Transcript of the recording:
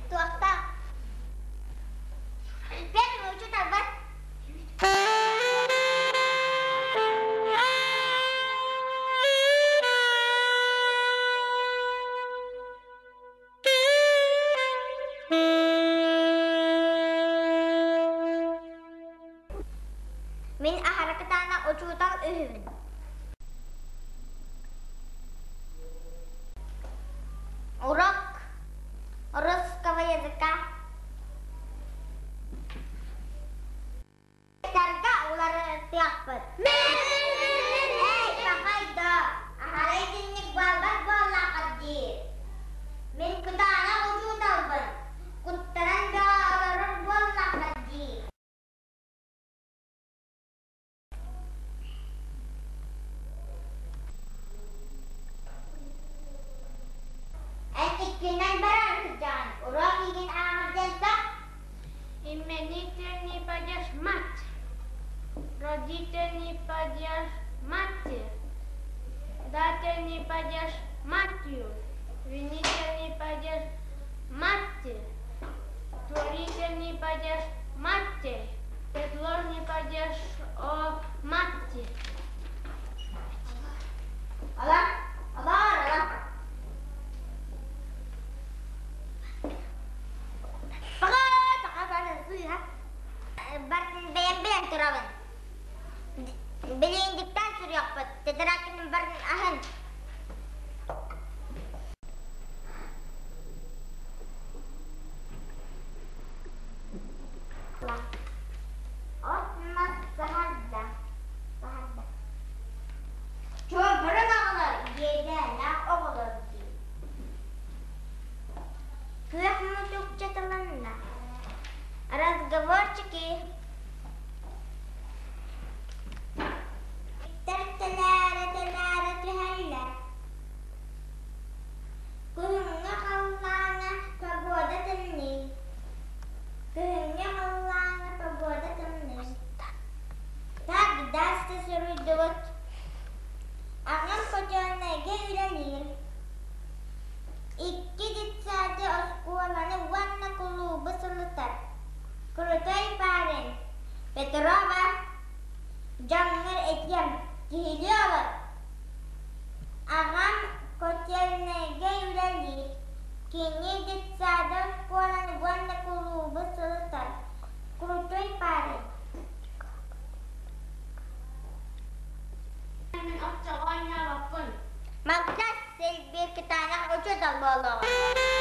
Туохтаах? Первый учууталбар. Мин аһара кытаанах учуутал үһүбүн. Урок русского языка. Тарга уларытыахпыт. Эй, пахай да, аһара итинник буолбат буоллаххыт дии. Мин кытаанах учууталбын, куттанан бөҕө олорор буоллаххыт дии. Эн иккинэн баран сылдьаҕын, уруок иигин ааҕар диэн сах. Именительный падеж мать. Родительный падеж матери. Дательный падеж матью. Винительный падеж матери. Творительный падеж матери. Предложный падеж о матери. Алар, алар, алар. Пока, пока, пока, Бартын бэйэм билэн турабын. Билигин диктант суруйуохпут. Тетрадкын барын аһын. От-мас саһарда, саһарда. Чуоппурун оҕолор, иэдээннээх оҕолор дии. Күөх мутукчатыланна. Разговорчики. Тэлээрэ-тэлээрэ түһэллэр. Күһүҥҥү халлааҥҥа погода тымныы. Күһүҥҥү халлааҥҥа погода тымныы. Так даст суруйдубут. Аҕам хочуоннайга үлэлиир. Икки детсады оскуоланы уонна кулуубу сылытар. Крутой парень. Петрова дьоҥҥор этиэм, киһилии олор. Аҕам котельнайга үлэлиир. Кини детсады оскуоланы уонна кулуубу сылытар. Крутой парень. Мин оччоҕо оонньообоппун. Малтас силбиир кытаанах учуутал буолуоҕа.